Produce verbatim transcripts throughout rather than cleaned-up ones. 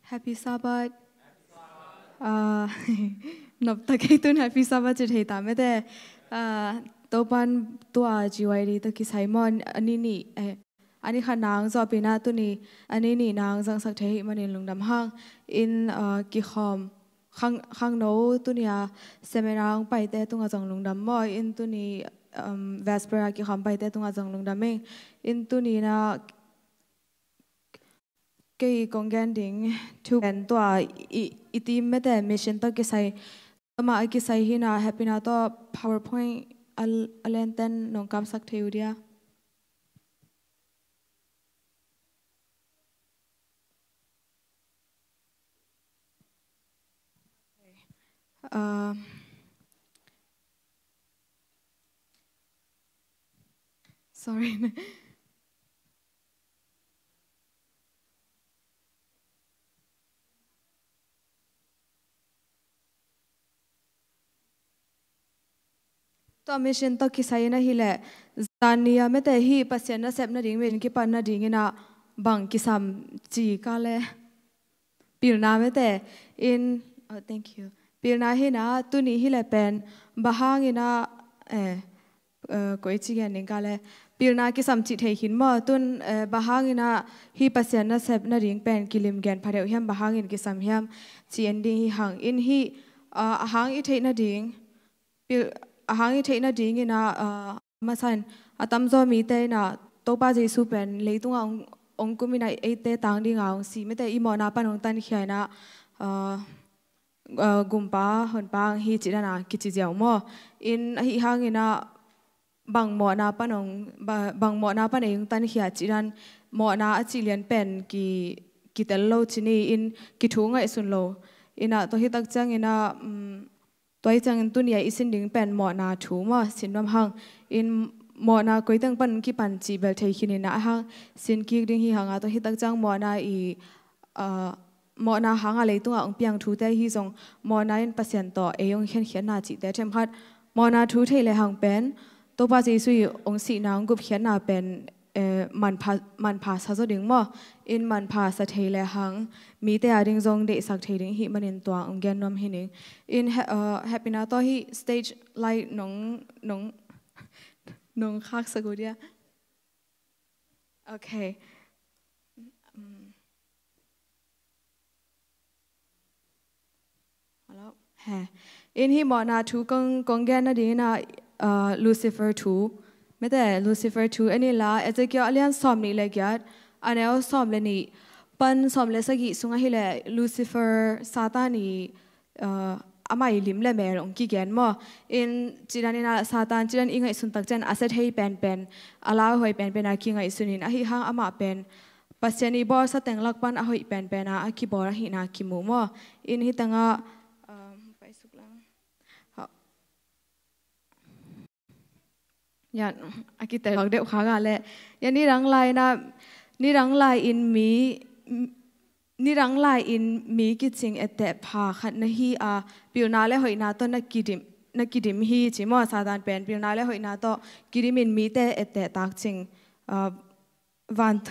Happy Sabbath. Ah, nop ta kei tun Happy Sabbath ci thei ta mete. Ah, Topan tua G Y D tawh kisai maw, a ni nih, eh, a ni khat nang zawpina tuni a ni nih nang zangsak thei hih manin lungdam hang. In, ah, kikhawm khang, khangno tunia seminar hong paite tungah zong lungdam maw. In tuni, um, Vesper a kikhawm paite tungah zong lungdam ing. In tuni na kei kong gen ding thu pen tua i, i team mete mission tawh kisai, tama a kisai hina Happy na tawh PowerPoint a, a lenten nong kamsak thei uh dia. Uh, sorry. Tua mission tawh kisai in ahileh, zan ni a mete hih Pasian nasep nading mission kipan nadingin ah bang kisam ci ka le. Pilna mete in, oh, thank you. Pilna hina tuni hileh pen bang hangin ah, eh, eh, koi ci gen ding ka le. Pilna kisam cih thei khin maw. Tun, eh, bang hangin ah hih Pasian nasep nading pen kilim gen pha deuh hiam, bang hangin kisam hiam ci en ding hi hang. In hih, ah, a hang i theih nading, pil, a hang i theih nadingin ah, ah, masa in a tamzaw mite in ah Topa Jesu pen leitungah hong, hong kum in ah eite tang dinga hong si mete i mawhna pan hong tankhia in ah, ah, ah, gumpa honpa hong hi cih dan a kici ziau maw. In ahi hangin ah bang mawhna pan hong, ba, bang mawhna pan ei hong tankhia cih dan mawhna a cih lian pen ki, kitel lo ci ni in kithu ngaihsun lo. In ah tua hi tak ciangin ah, um, tua hi ciangin tunia i sin ding pen mawhna thu maw, sin nuam hang. In mawhna koi teng pan kipan cih bel thei khin in ah a hang sin kik ding hi hang a, tua hi tak ciang mawhna i, ah, mawhna hanga leitungah hong piang thute hi zong mawhna in Pasian tawh ei hong khenkhiatna cihte themkhat mawhna thu thei le hang pen Topa Jesu i hong sihna hong gupkhiatna pen, eh, manpha, manpha sa zaw ding maw. In manpha sa thei le hang mite a ding zong deihsak thei ding hih manin tua hong gen nuam hi ning. In he, uh, Happy na tawh hih stage light nong, nong, nong khaksak uh dia. Okay. Um, hello. He. In hih mawhna thu kong, kong gen nadingin ah, ah, Lucifer thu. Mete Lucifer thu en inla, Ezekiel a lian sawm nih le giat, a neu sawm le nih pan sawm le sagih sungah hileh Lucifer Satan i, ah, amah i lim le mel hong kigen maw. In cih dan in ah Satan cih dan i ngaihsun tak ciang a sia thei penpen, a lauhuai penpen a kingaihsun in ahi hang amah pen Pasian i bawlsa teng lak pan a hoih penpen a, a kibawl ahihna kimu maw. In hih tengah, um, paisuk lang. Ha. Ya, a kitel deuh kha ga le. Ya, nidang lai in ah, nidang lai in mi, nidang lai in mi kicing etteh pha khat na hi a, pilna le hoihna tawh na kidim, na kidim hi ci maw. Satan pen pilna le hoihna tawh kidim in mite etteh takcing, ah, van,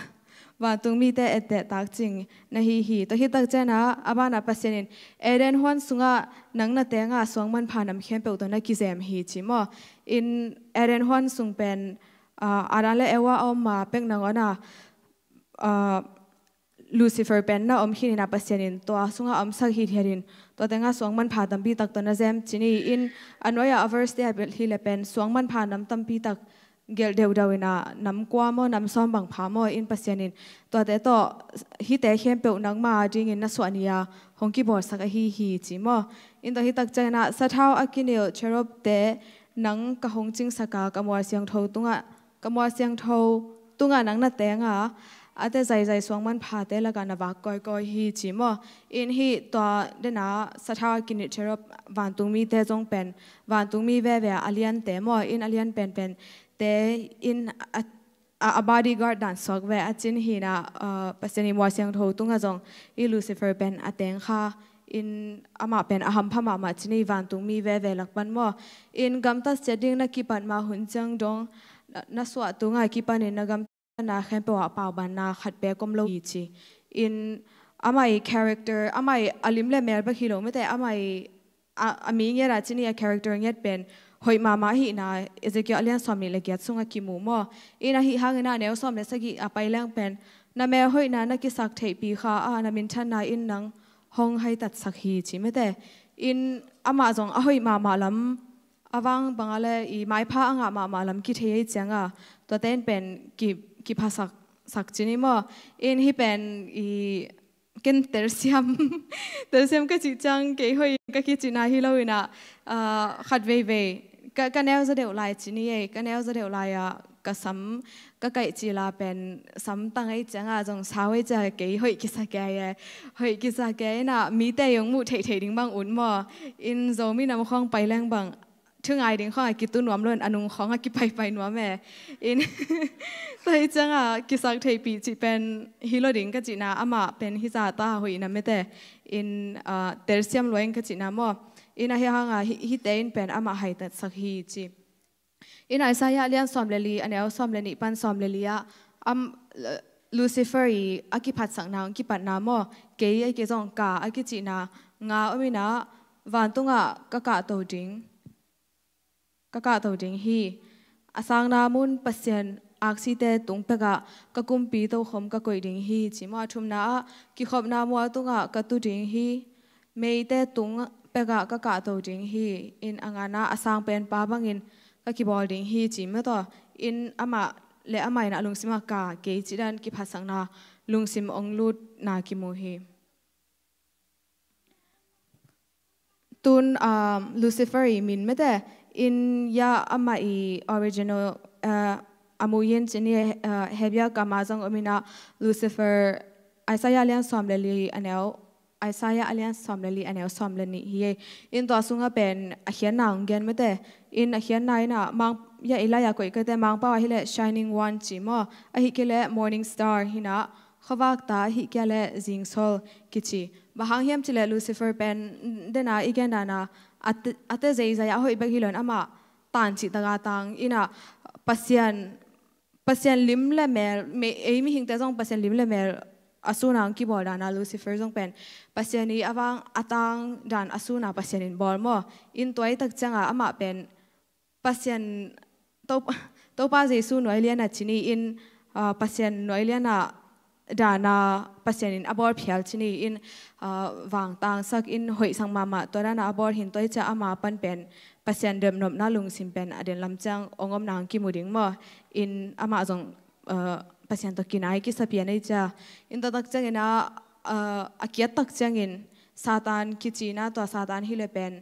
vantung mite etteh takcing na hi hi. Tua hi tak ciang ah, a banah Pasian in Eden huan sungah nang na tenga suang manpha nam khempeuh tawh na kizem hi ci maw. In Eden huan sung pen, ah, Adam le Eva a om ma pek nangawn ah, ah, Lucifer pen na om khin in ah Pasian in tua sungah a omsak hithiat in tua tenga suang manpha tampi tak tawh na zem ci ni. In a nuai-ah a verse te ah hileh pen suang manpha nam tampi tak gelh deuhdeuh in ah nam kua maw, nam sawm bang pha maw, in Pasian in tuate tawh hihte khempeuh nangma dingin na suah ni-a hong kibawlsak ahi hi ci maw. In tua hi tak ciangin ah sathau a kinilh cherubte nang ka hong cingsak a, ka mual siangtho tungah, ka mual siangtho tungah nang na teng a, a te zaizai suang manphate lakah na vak kawikawi hi ci maw. In hih tua dena sathau a kinilh cherub vantung mite zong pen vantung mi veve a liante maw, in a lian penpen te in a, a, a bodyguard dan suak ve a cin hi in ah, ah, Pasian i mual siangtho tungah zong i Lucifer pen a teng kha in amah pen a hampha mahmah ci ni, vantung mi veve lak pan maw. In gamtat siat ding na kipat ma hun ciang dong na, na suah tungah kipan in na gamtatna khempeuh ah paubanna khat pek om lo hi ci. In, amah i character, amah i a lim le mel bek hi lo mete, amah i a, a mi ngiat a cini a character ngiat pen hoih mahmah ahihna Ezekiel a lian sawm nih le giat sungah kimu maw. In ahi hangin a neu sawm le sagih a pai leng pen na mel hoihna na kisak theihpi kha a na minthanna in nang hong haitatsak hi ci mete. In amah zong a hoih mahmah lam a vang banga le i maipha a ngah mahmah lam kithei ei cianga tuate in pen ki, kiphasak sak cini maw. In hi pen i ken telsiam telsiam ka cih ciang kei hoih ka kicina hi lo ina, ah, khat veivei ka, ka neu za deuh lai cini ei, ka neu za deuh lai a ka sam ka kaih cila pen sam tang ei cianga zong sau ei cia kei hoih kisa kei e, hoih kisa kei ina mite yong muh theih theih ding bang un maw. In Zomi nam khong pai leng bang thu ngai ding khong a kitu nuam lo in a nung khong a kipaipai nuam e. In tua hi cianga kisak theihpi cih pen hi lo ding ka cihna amah pen hi za ta hoih na mete. In, ah, telsiam luain ka cihna maw. In ahi hanga hi, hite in pen amah haitatsak hi ci. In Isaiah lian sawm le li a neu sawm le nih pan sawm le li ah am, Lucifer i a kiphatsakna hong kipatna maw. Kei a kei zong ka a kicihna nga om ina vantungah ka kahto ding ka kahto ding hi. A sangna mun Pasian aksite tung pekah ka kumpi tokhom ka koih ding hi ci maw. A thumna ah kikhopna mual tungah ka tu ding hi. Meite tung pekah ka kahto ding hi. In a ngana a sangpen pa bangin ka kibawl ding hi ci mete. In amah le amah ina a lungsimah ka kei cidan kiphatsakna lungsim ong lutna kimu hi. Tun, um, Lucifer i min mete in ya amah i original, uh, a muyin cini, uh, Hebia kama zong om ina Lucifer Isaiah lian sawm le li a neu Isaiah a lian sawm le li a neu sawm le nih hi ei. In tua sungah pen a khiatna hong gen mete. In a khiatna ina mang ya i lai a koih kate mangpau ahile shining one ci maw. Ahi kei le morning star hina khuavak ta ahi kia le zingsol kici. Bang hang hiam cile Lucifer pen dena i gen dana a te, a te zeizai a hoih bek hi lo in amah tan cih taka tang ina Pasian Pasian lim le mel, me, ei mihingte zong Pasian lim le mel a suna ang kibawl dana Lucifer zong pen Pasian i a vang a tang dan a suna Pasian in bawl maw. In tua i tak cianga amah pen Pasian To, Topa Jesu nuai liana cini in, ah, Pasian nuai liana dana Pasian in a bawl phial cini in, ah, vangtangsak in hoihsak mahmah tua dana a bawl hin tua i cia ama pan pen Pasian demnopna lungsim pen a den lam ciang ong omna ang kimu ding maw. In amah zong, ah, Pasian tawh kinai kisa pian ei cia. In tua tak ciangina, ah, a kiat tak ciangin Satan kicina tua Satan hi le pen,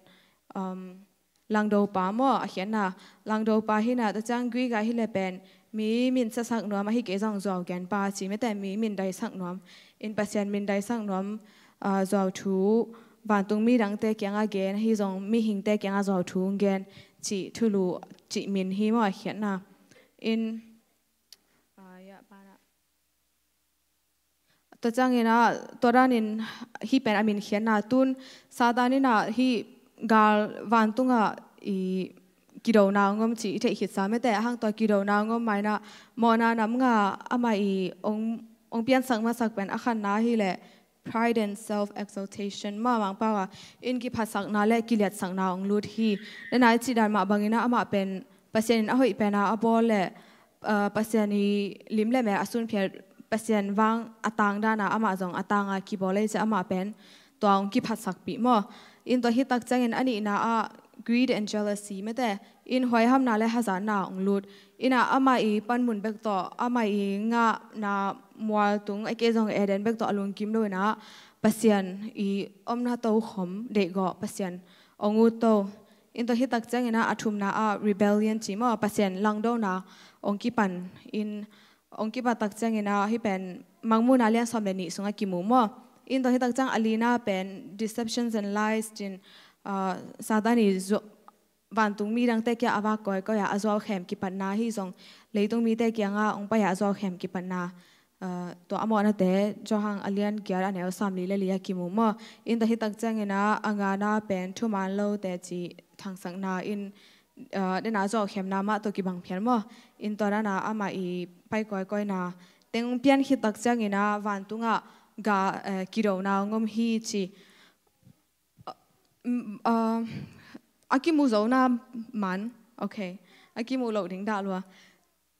um, langdopa maw a khiatna. Langdopa hina tua ciang Greek ah hi le pen mi min sasak nuam ahi kei zong zuau genpa ci mete mi min daisak nuam. In Pasian min daisak nuam, ah, zuau thu vantung mi dangte kianga gen ahi zong mihingte kianga zuau thu gen ci thulu ci min hi maw a khiatna. In, ah, ya, pana. Tua ciangina tua danin hi pen a min khiatna tun Satan ina hi gal vantunga i kidona ngom ci i theih khitsa mete a hang tua kidona ngom maina mawhna nam nga ama i ong, ong piansak masak pen a khanna hi le pride and self exaltation ma mangpau a in kiphatsakna le kiliatsakna ong lut hi. Nana i cih dan mah bangina amah pen Pasian in a hoih pena a bawl le, ah, Pasian i lim le mel a sunphial Pasian vang a tang dana amah zong a tanga kibawl ei cia amah pen tua ong kiphatsakpih maw. In tua hi tak ciangin a nihna ah greed and jealousy mete in huaihamna le hazatna ong lut. Ina ama i panmun bek tawh ama i ngahna mualtung a kei zong Eden bek tawh a lungkim lo ina Pasian i omna tokhom deihgawh Pasian ong ut to. In tua hi tak ciangina a thumna ah rebellion ci maw Pasian langdona ong kipan in ong kipan tak ciangina hi pen Mangmuhna lian sawm le nih sungah kimu maw. In tua hi tak ciang a lina pen deceptions and lies cin, ah, Satan i vantung mi dangte kia a vak kawikawi a a zuau khem kipatna hi zong leitung mite kianga ong pai a a zuau khem kipatna. Ah, tua a mawhnate Johan a lian giat a neu sawm li le li a kimu maw. In tua hi tak ciangina a ngana pen thuman lote ci thangsakna in, ah, dena zuau khemna mah tawh kibang phial maw. In tua dana ama i pai kawikawina teng pian khit tak ciangina vantunga ga, eh, kidona hong om hi ci. Mm, ah, a kimu zona man, okay, a kimu loh ding dah lua.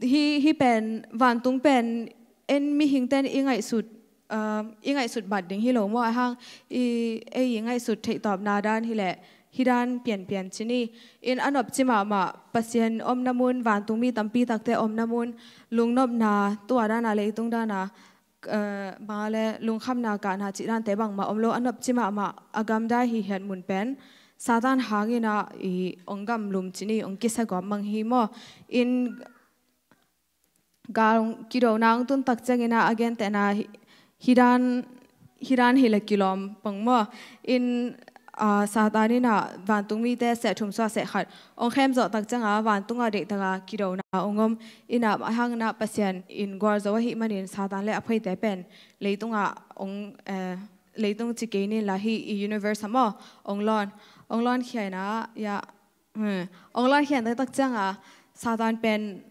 Hi, hi pen, vantung pen en mihingten i ngaihsut, ah, i ngaihsut bat ding hi lo maw, ahang i, ei i ngaihsut theihtawpna dan hileh hi dan pianpian ci ni. In a nopci mahmah Pasian omna mun, vantung mi tampi takte omna mun, lungnopna, tua dana, leitung dana, eh, bang le lungkhamna, kahna cih dante bangmah om lo, a nopci mahmah a gamdai hi hiat mun pen Satan hangin ah i ong gamlum ci ni, ong kisa gawp mang hi maw. In gal kidona ong tun tak ciangin ah a gentehna hi, hi dan, hi dan hileh kilawm pong maw. In, ah, Satan in ah vantung mite seh thum suah seh khat ong khem zawh tak cianga vantung ah deihtaka kidona ong om. In ah ahang in ah Pasian in gualzo ahih manin Satan le a phoite pen leitungah ong, eh, leitung ci kei nin la, hi i universe ah maw, ong lawn, ong lawn khia in ah, ya, hmm, ong lawn khia in tak cianga Satan pen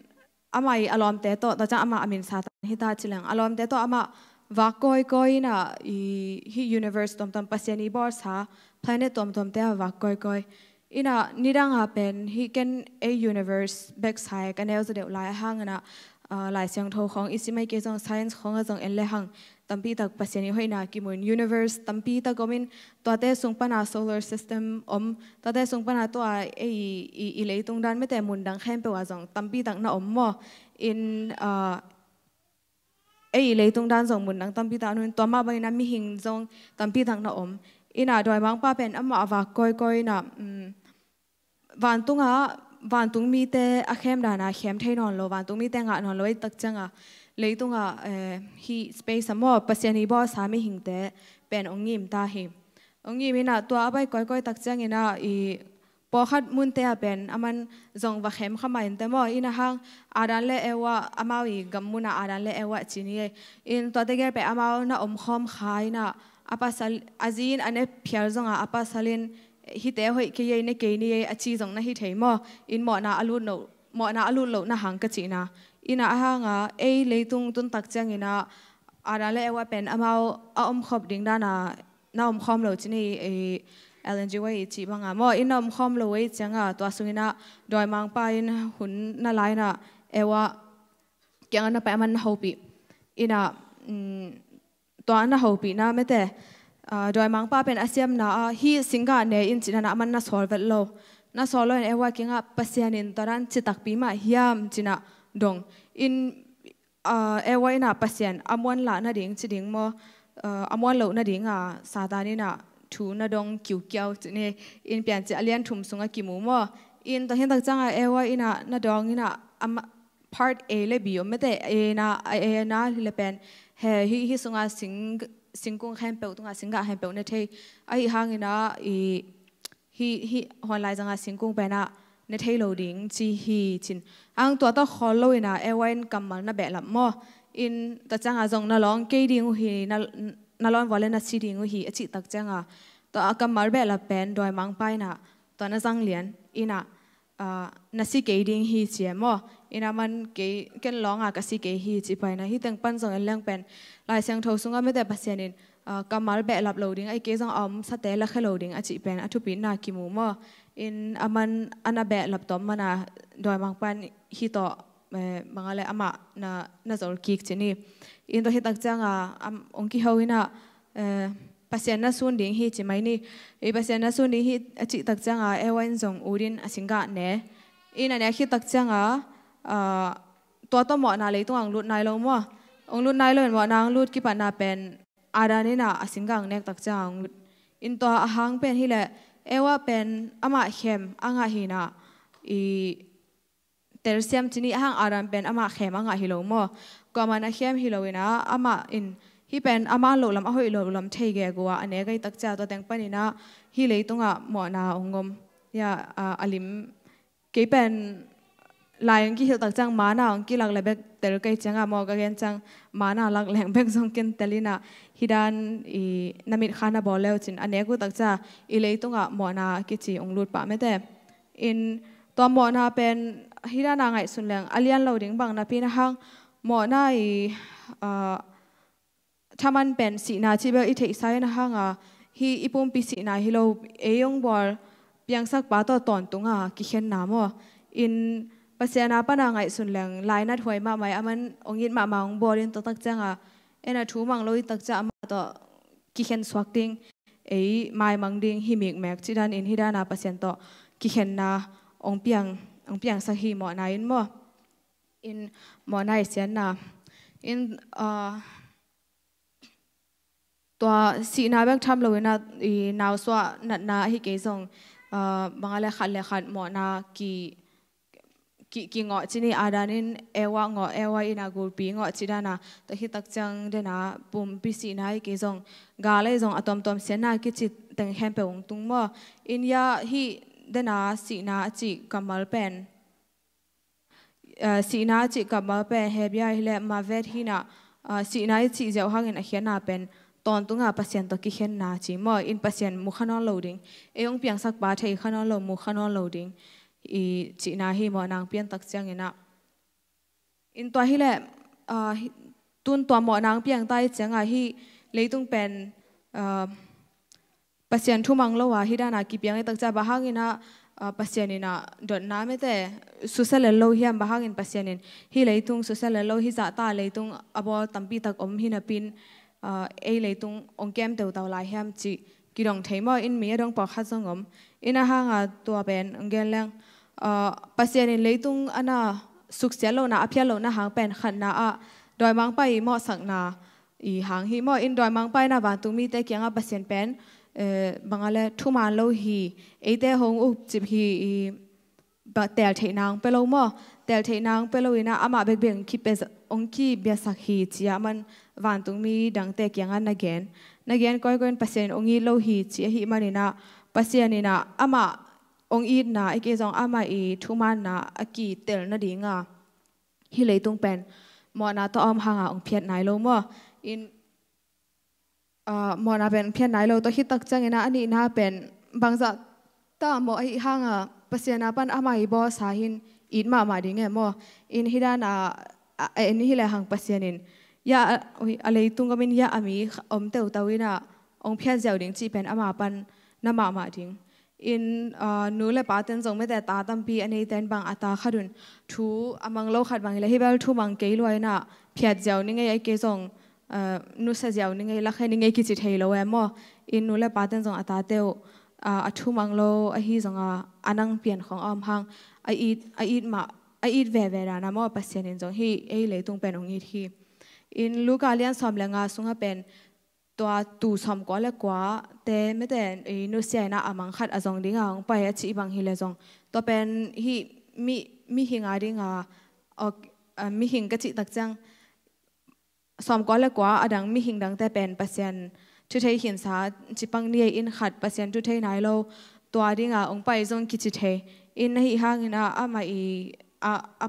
amah i a lawmte tawh, tua ciang amah a min Satan hi ta ci leng, a lawmte tawh amah vak kawikawi in ah i, hi universe tuamtuam, Pasian i bawlsa planet tuamtuamte ah vak kawikawi. In ah nidang ah pen hi ken ei universe bek sa e, ka neu zaw deuh lai ahang in ah, ah, Lai Siangtho khawng i sim ahih kei zong science khawng ah zong en le hang tampi tak Pasian i hoihna kimu in, universe tampi tak om in, tuate sung pana solar system om, tuate sung pana tua ei i, i, i leitung dan mete mun dang khempeuh ah zong tampi tak na om maw. In, ah, ei i leitung dan zong mun dang tampi tak na om in, tua mah bangin ah mihing zong tampi tak na om. In ah dawimangpa pen amah a vak kawikawi in ah, mm, vantungah, vantung mite a khem dana khem thei nawn lo, vantung mite ngah nawn lo ahih tak cianga leitungah, eh, hi space ah maw, Pasian i bawlsa mihingte pen ong ngim ta hi. Ong ngim in ah tua a bai kawikawi tak ciangin ah i pawlkhat munte ah pen aman zong va khem kha mah inteh maw. In ahang Adam le Eva, amau i gam munah Adam le Eva ci ni ei. In tuate gel pen amau na omkhawm kha in ah a pasal, a zi in a ne phial zongah a pasal in hihte hoih kei ei, ne kei ni ei a ci zong na hi thei maw. In mawhna a lut loh, mawhna a lut loh na hang ka cihna. In ah ahang ah ei leitung tun tak ciangin ah Adam le Eva pen amau a omkhop ding dana na omkhawm lo ci ni, eh, Ellen G White i cih banga maw. In na omkhawm lo ei cianga tua sungin ah dawimangpa in hun na lai in ah Eva kiangah na pai, aman na hopih. In ah, mm, tua na hopihna mete, ah, dawimangpa pen a siamna ah hi singgah ne in cih dana aman na sawl vet lo. Na sawl lo in Eva kiangah Pasian in tua dan ci takpi mah hiam ci in ah dong. In, ah, Eva in ah Pasian a muanlah nading ci ding maw, ah, a muan loh nadinga Satan in ah thu na dong kiukiau ci ni. In Piancil a lian thum sungah kimu maw. In tua hi tak cianga Eva in ah na dawng in ah ama, part A le B om mete, A na, A na hi le pen he hi, hi sunga sing, singkung khempeuh, tunga singgah khempeuh ne thei. Ahi hangin ah i hi, hi hawn lai zanga singkung pen ah ne thei lo ding ci hi cin. Ang tua tawh khawl lo in ah Eva in kammal na behlap maw. In tua cianga zong na lawng kei ding uh hi, na, na lawn vua le na si ding uh hi a cih tak cianga tua a kammal behlap pen dawimangpa in ah tua na zang lian in ah, ah, na si kei ding hi ci e maw. In aman kei, ken lawnga ka si kei hi ci paina. Hi teng pan zong en leng pen Lai Siangtho sungah mete Pasian in, ah, kammal behlap lo ding, ahih kei zong a omsate lakhia lo ding a cih pen a thupitna kimu maw. In aman a na behlap tawm mana dawimangpa in hi tawh, eh, banga le amah na, na zol kik ci ni. In tua hi tak cianga am, ong kiho in ah, eh, Pasian na sun ding hi ci mai ni. I Pasian na sun ding hi a cih tak cianga Eva in zong ut in a singgah ne. In a nek hi tak cianga, ah, tua tawh mawhna leitungah ong lut nai lo maw. Ong lut nai lo in mawhna ong lut kipatna pen Adam in ah a singgah ong nek tak cianga ong lut. In tua ahang pen hi le Eva pen amah khem a ngah hi in ah i telsiam ci ni, ahang Adam pen amah khem a ngah hi lo maw. Kuamah in a khem hi lo in ah amah in hi pen a man loh lam, a hoih loh lam thei gegu ah a nek ahih tak cianga tua teng panin ah hi leitungah mawhna ong om. Ya, ah, a lim kei pen lai ong kihilh tak ciang mana ong kilak le bek tel kei cianga maw, ka gen ciang mana lak leng bek zong ken tel in ah hi dan i na mitkha na bawl le uh cin a nek uh tak cianga i leitungah mawhna kici ong lut pah mete. In tua mawhna pen hi dana ngaihsun leng a lian lo ding bang napi in ahang mawhna i, ah, thaman pen sihna cih bel i theihsa in a hanga, hih i pumpi sihna hi lo, ei hong bawl piangsakpa tawh tawntunga kikhenna maw. In Pasian a pana ngaihsun leng lainat huai mahmah, aman hong it mahmah hong bawl in, tua tak cianga en a thu mang lo i tak ciang amah tawh kikhen suak ding, ei maimang ding hi mikmek cih dan in, hih dana Pasian tawh kikhenna hong piang, hong piangsak hi mawhna in maw. In mawhna i sianna in, ah, tua sihna bek tham lo in a, i nausuah natna ahi kei zong, ah, bang a le khat le khat mawhna ki, ki, kingawh cih ni a dan in, Eva ngawh, Eva in a gulpi ngawh cih dana, tua hi tak ciang dena pumpi sihna ahi kei zong, gal ahi zong a tuamtuam sianna kici teng khempeuh hong tung maw. In ya hih dena sihna a cih kammal pen, ah, sihna a cih kammal pen Hebrew hi le mavet hi na, ah, sihna i cih ziau hangin a khiatna pen tawntunga Pasian tawh kikhenna ci maw. In Pasian mu kha nawn lo ding, ei hong piangsakpa thei kha nawn lo, mu kha nawn lo ding i cihna hi mawhna hong pian tak ciangin a. In tua hi le, ah, hi, tun tua mawhna hong piang ta i cianga hih leitung pen, ah, Pasian thu mang lo a hih dana kipiang i tak ciang, bang hangin a, ah, Pasian in a dotna mete susia lel lo hiam, bang hangin Pasian in hih leitung susia lel lo, hih zahta leitung a bawl tampi tak om hi napin, ah, ei leitung hong kem teutau lai hiam cih kidong thei maw. In mi a dong pawlkhat zong om. In a hanga tua pen hong gen leng, ah, Pasian in leitung a na suksiat lohna, a phiat lohna hang pen khatna ah dawimangpa i mawhsakna i hang hi maw. In dawimangpa in a vantungmite kiangah Pasian pen, eh, bang a le thuman lo hi, eite hong ukcip hi, i ba, tel theihna hong pia lo maw. Tel theihna hong pia lo in a, amah bekbek hong kipia, hong kipiasak hi ci a, aman vantungmi dangte kiangah na gen, na gen kawikawi in Pasian hong it lo hi ci ahih manin a, Pasian in a amah hong itna ahi kei zong amah i thumanna a kitel nadinga hih leitung pen mawhna tawh a om hanga hong phiat nai lo maw. In, ah, mawhna pen phiat nai lo. Tua hi tak ciangin a, a nihna pen bangzah ta mawh ahi hanga Pasian a pan amah i bawlsa hin it mahmah ding e maw. In hih dana, a, a en hi le hang Pasian in ya, a, ui, a leitung om in ya a mi om teutau in a hong phiat ziau ding cih pen amah pan na mahmah ding. In, ah, nu le paten zong mete ta tampi a neiten bang a ta khat un thu a mang lo khat bang hi le, hih bel thu mang kei lua in a phiat ziau ni ngei, ahi kei zong, ah, nusia ziau ni ngei, lakhe ni ngei kici thei lo e maw. In nu le paten zong a tate uh, ah, a thu mang lo ahi zonga a nang pian khong a om hang a it, a it mah, a it veve dana maw, Pasian in zong hih ei leitung pen hong it hi. In Luka lian sawm le nga sunga pen tua tuu sawmkua le kuate mete i nusia in a a mang khat a zong dinga hong pai a cih bang hi le zong, tua pen hih mi, mihing a dinga, ok, ah, mihing ka cih tak ciang sawmkua le kua a dang mihing dangte pen Pasian thu thei khinsa ci pang ni e. In khat Pasian thu thei nai lo, tua dinga hong pai zong kici thei. In ahih hangin a amah i a, a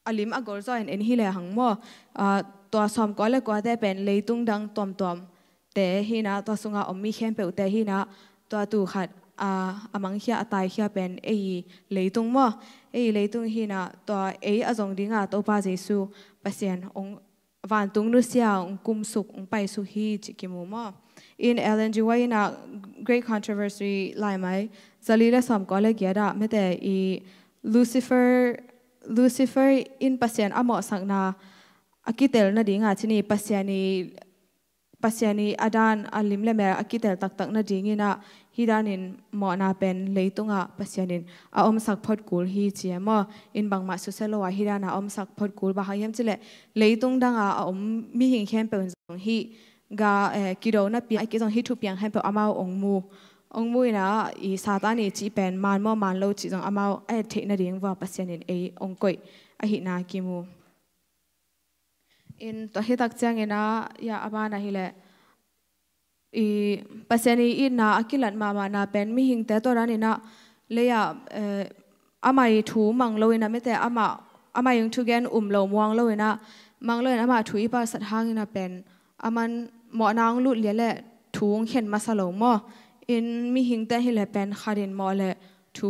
a lim a gol zaw in en hi le hang maw. Ah, tua sawmkua le kuate pen leitung dang tuamtuamte hi na, tua sunga om mi khempeuhte hi na, tua tuu khat, ah, a mangkhia, a taikhia pen ei leitung maw. Ei leitung hi na, tua ei a zong dinga Topa Jesu Pasian hong vantung nusia hong kumsuk, hong paisuk hi cih kimu maw. In Ellen G. White in a Great Controversy laimai zali le sawmkua le giat ah mete i Lucifer, Lucifer in Pasian a mawhsakna a kitel nadinga ci ni, Pasian i, Pasian i a dan a lim le mel a kitel taktak nadingin a, hih danin mawhna pen leitungah Pasian in a omsak phot kul hi ci e maw. In bangmah susia lo a hih dana a omsak phot kul, bang hang hiam cih leh leitung danga a om mihing khempeuh in zong hih ga, eh, kido napi a kizong hih thupiang khempeuh amau hong mu, hong mu in a, i Satan i cih pen man maw man lo cih zong amau a et theih nading vua Pasian in ei hong koih ahihna kimu. In tua hi tak ciangin a, ya, a ban ahih leh i Pasian i itna a kilat mahmahna pen mihingte tawh danin a, lei ah, eh, amah i thu mang lo in a mete amah, amah i thugen um lo, muang lo in a, mang lo in amah thu i palsat hangin a pen aman mawhna hong lut lian le thu hong khen masa lo maw. In mihingte hi le pen khat in mawh le thu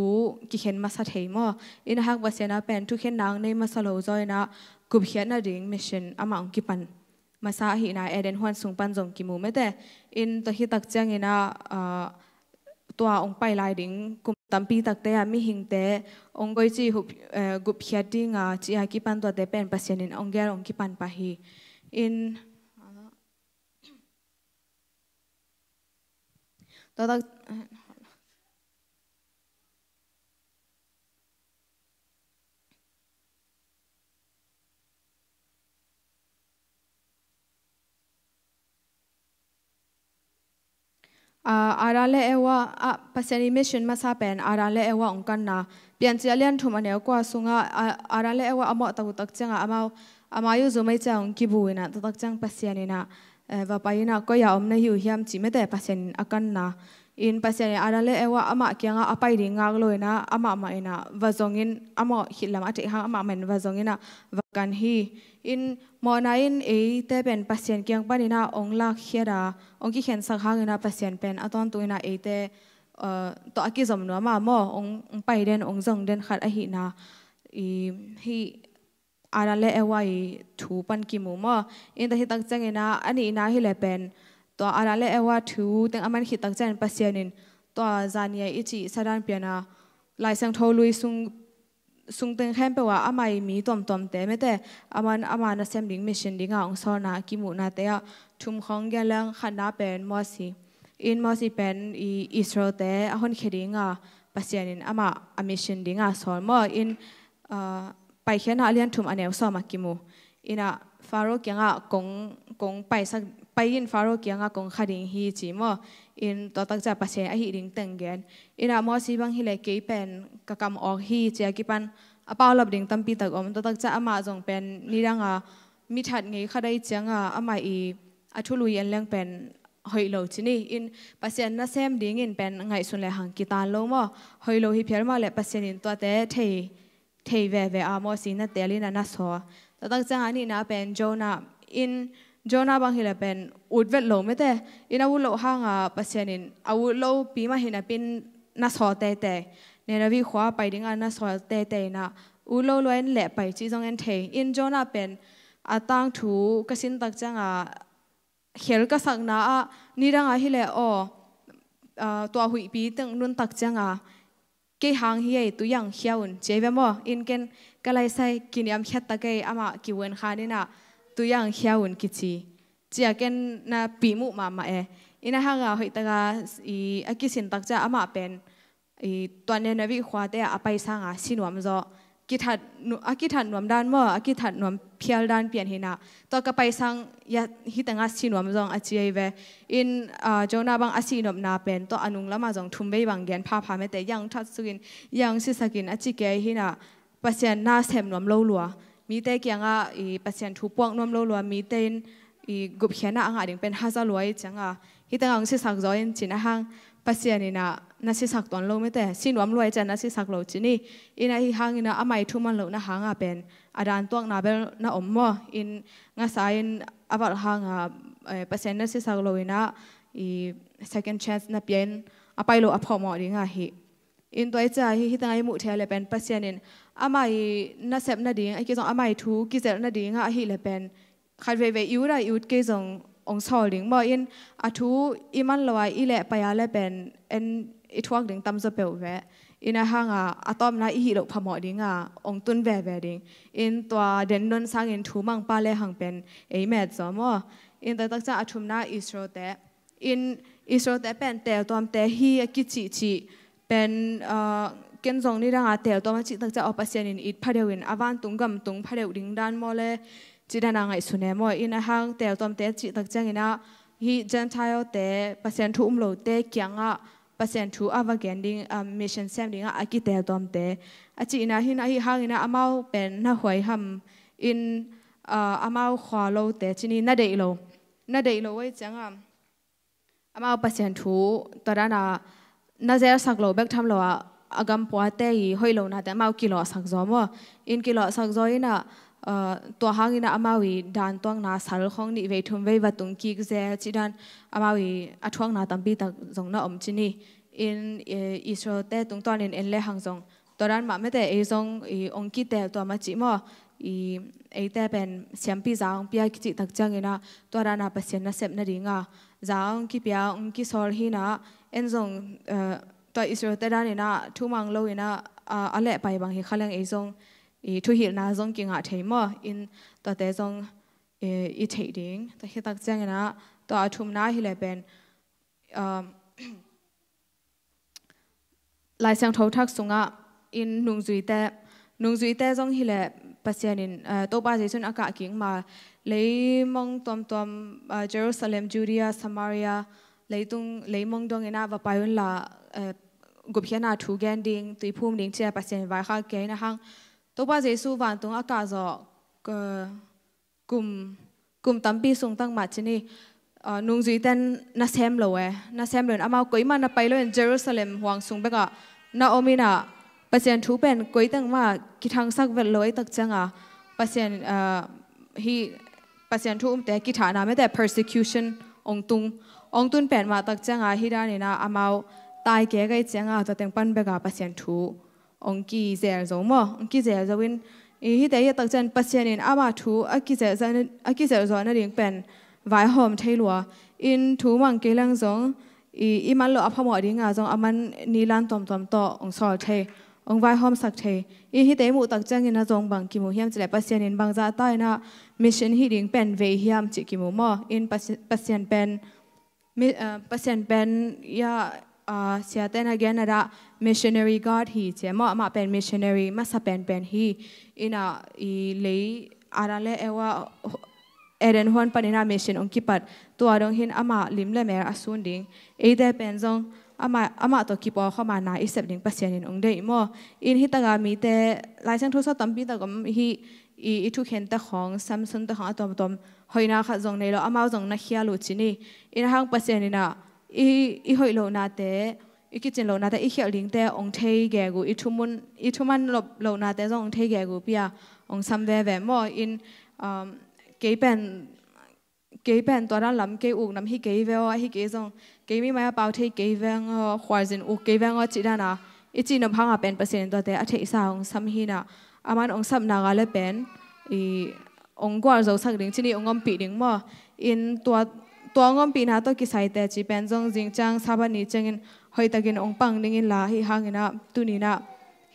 kikhen masa thei maw. In a hang Pasian a pen thukhenna hong nei masa lo zaw in a, gupkhiat nading mission amah hong kipan masa ahihna Eden huan sung pan zong kimu mete. In tua hi tak ciangin ah, ah, tua hong pai lai ding kum tampi takte ah mihingte hong koici hup, eh, gupkhiat ding a ci a kipan tuate pen Pasian in hong gel hong kipan pah hi. In tua tak Ah, Adam le Eva, ah, Pasian i mission masa pen Adam le Eva hong kanna. Piancil a lian thum a neu kua sungah, ah, Adam le Eva a mawh tak uh tak ciangah amau, amau uh zumei ciang hong kibu inah, tua tak ciang Pasian inah, eh, va pai inah, koi a om na hi uh hiam ci mete Pasian in a kanna. In Pasian in Adam le Eva amah kiangah a pai ding ngak lo inah, amah mah inah va zongin, a mawh khit lam a theih hang amah mah in va zong inah va kan hi. In mawhna in eite pen Pasian kiang pan inah hong lakkhiat a, hong kikhensak hang inah Pasian pen a tawntung inah eite, uh, tawh a kizom nuam a maw, hong, hong pai den, hong zong den khat ahihna, i, hi Adam le Eva i thu pan kimu maw. In tua hi tak ciangin ah, a nihna hi le pen, tua Adam le Eva thu teng a man khit tak ciangin Pasian in tua zania i cih sadan pian a, Lai Siangtho lui sung, sung teng khempeuh ah amah i mi tuamtuamte mete, aman ama nasem ding mission dingah hong sawlna a kimuhnate ah thum khawng gen leng, khatna pen Mosi. In Mosi pen i Israelte a honkhia dinga Pasian in amah a mission dinga sawl maw. In, ah, Paikhiatna a lian thum a neu sawm a kimu. Inah Faro kiangah kong, kong paisak, pai in Faro kiangah kong kha ding hi ci maw. In tua tak ciang Pasian ahih ding teng gen. Inah Mosi bang hi le kei pen ka kam awk hi ci a kipan a paulap ding tampi tak om. Tua tak ciang amah zong pen nidanga mi that ngei khat ahih cianga amah i a thului en leng pen hoih lo ci ni. In Pasian nasem dingin pen ngaihsun le hang kitan lo maw. Hoih lo hi phial mah le Pasian in tuate thei, thei veve a Mosi na tel in a na sawl. Tua tak ciang a nihna pen Jonah. In Jonah bang hi le pen ut vet lo mete. In a ut loh hanga Pasian in a ut lo pi mah hi napi in na sawl teitei. Nineveh khua pai dinga na sawl teitei inah ut lo lua in leh pai cih zong en thei. In Jonah pen a tangthu ka sin tak cianga khel ka sakna ah nidanga hi le aw, ah, tua huihpi teng nun tak cianga kei hang hi ei, tui ang khia un ci ei ve maw. In ken ka laisai kiniam khiat tak ei, amah kivuan khan inah tui ang khia un kici. Ci a ken na pi muh mahmah e. In a hanga hoih taka i a kisin tak ciang amah pen i tua Nineveh khuate ah a pai sanga si nuam zaw. Kithat nu-, a kithat nuam dan maw, a kithat nuam phial dan pian hi inah. Tua ka pai sang ya, hi tengah si nuam zong a ci ei ve. In, ah, Jonah bang a si nopna pen tua a nung lamah zong thum vei bang gen phapha mete, yang that sukin, yang sisakin a ci kei hi inah. Pasian nasem nuam lo lua. Mite kiangah i Pasian thu puak nuam lo lua. Mite in i gupkhiatna a ngah ding pen haza lua i cianga. Hi tengah hong sisak zaw in cin a hang Pasian inah na sisak tuan lo mete. Si nuam lua i ciang na sisak lo ci ni. Inah hi hang inah amah i thu man lohna hanga pen a dan tuakna bel na om maw. In ngasa in a valh hanga, eh, Pasian na sisak lo inah i second chance na pia in a pai lo a phawkmawh dinga hi. In tua i ciang hi, hi tengah i muh thei le pen Pasian in amah i nasep nading, a kizong amah i thu kizelh nadinga ahih le pen khat veivei i ut a i ut kei zong hong sawl ding maw. In a thu i man lo a i leh pai a le pen en i thuak ding tam zaw peuh ve. In a hanga a tawpna i hih loh phamawh dinga hong tun veve ding. In tua den non sangin thu mangpa le hang pen ei met zaw maw. In tua tak ciang a thumna Israelte. In Israelte pen teltuamte hi a kicihcih pen, ah, ken zong nidanga teltuam a cih tak ciang aw Pasian in it phadeuh in a vantung gam tung phadeuh ding dan maw le ci dana ngaihsun e maw. In a hang teltuamte a cih tak ciangin ah hi Gentile-te Pasian thu um lote kiangah Pasian thu a va gen ding, ah, mission sem dingah a kiteltuamte a cihna hi inah hi hang inah amau pen na huaiham in, ah, amau khua lote ci ni na deih lo. Na deih lo ei cianga amau Pasian thu tua dana na zelsak lo bek tham lo a, a gampuate i hoih lonate amau kilawhsak zaw maw. In kilawhsak zaw inah, ah, tua hang inah amau i dan tuakna sal khong nih vei thum vei va tung kik zel cih dan amau i a thuakna tampi tak zong na om ci ni. In, eh, Israelte tungtawnin en le hang zong tua dan mah mete ei zong i hong kiteltuam a cih maw. i eite pen siampi za hong pia kicih tak ciangin ah tua dan a Pasian nasep nading a za hong kipia hong kisawl hi in ah en zong, eh, tua Israel-te dan in ah thumang lo in ah, a, a lehpai bang hi kha leng ei zong i thuhilhna zong kingah thei maw, in tuate zong, eh, i theih ding. Tua hi tak ciangin ah tua a thumna hi leh pen, um, Lai Siangtho thak sungah in nungzuite, nungzuite zong hi leh Pasian in, eh, Topa Jesu in a kah kik ma, leimong tuamtuam, eh, Jerusalem, Judea, Samaria, leitung leimong dong in ah va pai un la, eh, gupkhiatna thu gen ding, tuiphum ding ci-a Pasian in vaikhak kei in ah hang Topa Jesu vantung a kah zawh, eh, kum, kum tampi sung tang mah ci ni, ah, nungzuite in na sem lo e, na sem lo in amau koimah na pai lo in Jerusalem huang sung bekah na om in ah Pasian thu pen koi teng mah kithangsak vet lo ei tak ciang a Pasian, ah, hi Pasian thu umte kithahna mete persecution ong tung, ong tun pen mah tak ciang a hi dan in ah amau tai kei kei ciang a tua teng pan bekah Pasian thu ong kizel zo maw, ong kizel zo in, i hite hi tak ciang Pasian in ama thu a kizel zawh, a kizel zawh nading pen vaihawm thei lua, in thu mang kei leng zong i, i man loh a phamawh ding a zong a man nilan tuamtuam tawh ong sawl thei, ong vaihawmsak thei. I hite i muh tak ciangin a zong bang kimu hiam ci leh Pasian in bangzah ta in ah mission hi ding pen vei hiam cih kimu maw, in Pasi-, Pasian pen mi, ah, Pasian pen, ya, ah, siate na gen a dah missionary God hi ci maw, amah pen missionary masa penpen hi. In ah i lei Adam le Eva, Eden huan pan in ah mission ong kipat, tua dong hi in amah lim le mel a sun ding. Eite pen zong amah, amah tawh kipawl khawm a na i sep ding Pasian in ong deih maw. In hi tak a mite, Lai Siangtho sung tampi tak om hi, i, i thukhente khawng, Samson te khawng a tuamtuam, hoihna khat zong nei lo, amau zong na khial uh ci ni. In ah hang Pasian in ah i, i hoih lohnate, i kicin lohnate, i khialh dingte ong thei gegu, i thumun, i thuman lo, lohnate zong ong thei gegu pi a ong sam veve maw. In, um, kei pen, kei pen tua dan lam kei uk nam hi kei ve aw, ahi kei zong kei mi mai a pau thei kei veng aw, khualzin uk kei veng aw cih dan a i cih nop hang a pen Pasian in tuate a theihsa ong sam hi in ah, a man ong sapna ga le pen i ong gualzosak ding ci ni, ong ompih ding maw. In tua, tua ong ompihna tawh kisai teci pen zong zing ciang Sabbath ni ciangin hoihtakin ong pang ding in la, hi hang in ah tuni in ah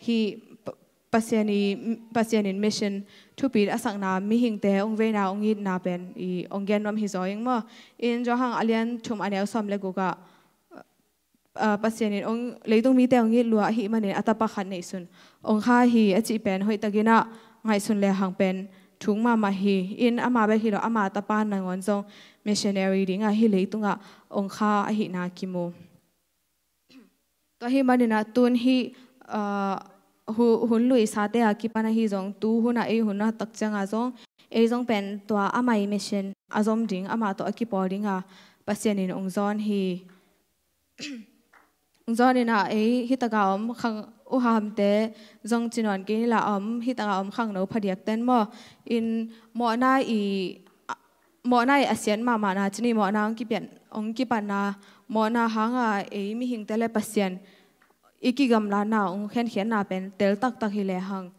hi Pa-, Pasian i, Pasian in mission thupi a sakna, mihingte ong veina ong itna pen i ong gen nuam hi zaw ing maw. In Johan a lian thum a neu sawm le guk ah, ah, Pasian in ong, leitung mite ong it lua ahih manin a tapa khat neihsun ong kha hi a cih pen hoihtakin ah ngaihsun lehang pen thuk mahmah hi. In ama bek hi lo, ama tapa nangawn zong missionary ding a hi leitung ah ong kha ahihna kimu. Tua ahih manin ah tun hi, ah, hu-, hun luisate a kipan ahi zong, tu hun a ei hun a tak ciang a zong, ei zong pen tua ama i mission a zom ding, ama tawh a kipawl ding a Pasian in ong zawn hi. Ong zawn in ah ei hi tak a om khang, U Hamte zong ci nawn kei ni la, om hi tak a om khangno phadiak ten maw. In mawhna i, mawhna i a sian mahmahna ci ni, mawhna ong kipian, ong kipatna, mawhna hang a ei mihingte le Pasian i kigamlatna ong khenkhiatna pen tel taktak hi lehang,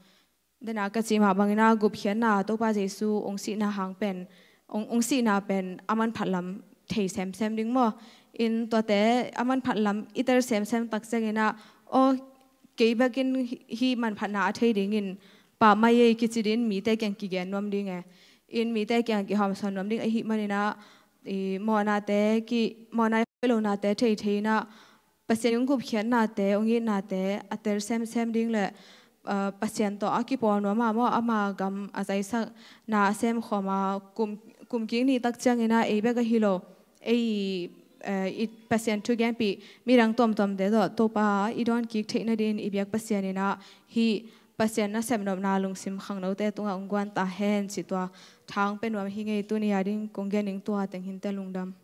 den a ka cih mah bangin ah gupkhiatna, Topa Jesu ong sihna hang pen, ong, ong sihna pen a manphat lam thei semsem ding maw. In tuate a manphat lam i tel semsem tak ciangin ah, aw, kei bekin hi, hi manphatna a thei dingin pammaih ei kici din mite kiang kigen nuam ding e. In mite kiang kihawmsawn nuam ding ahih manin ah, i mawhnate ki, mawhna i hoih lohnate thei thei in ah, Pasian ong gupkhiatnate, ong itnate a tel semsem ding le, ah, Pasian tawh a kipawl nuam a maw, ama gam a zaisakna a sem khawm a, kum, kum kik ni tak ciangin ah ei bek ahi lo, ei, eh, i Pasian thugenpih midang tuamtuamte tawh Topa i dawn kik theih nadingin i biak Pasian in ah hi Pasian nasep nopna lungsim khangnote tungah ong guan ta hen ci, tua thang pe nuam hi ing ei. Tuni a ding kong gen ning tua teng hi inteh, lungdam.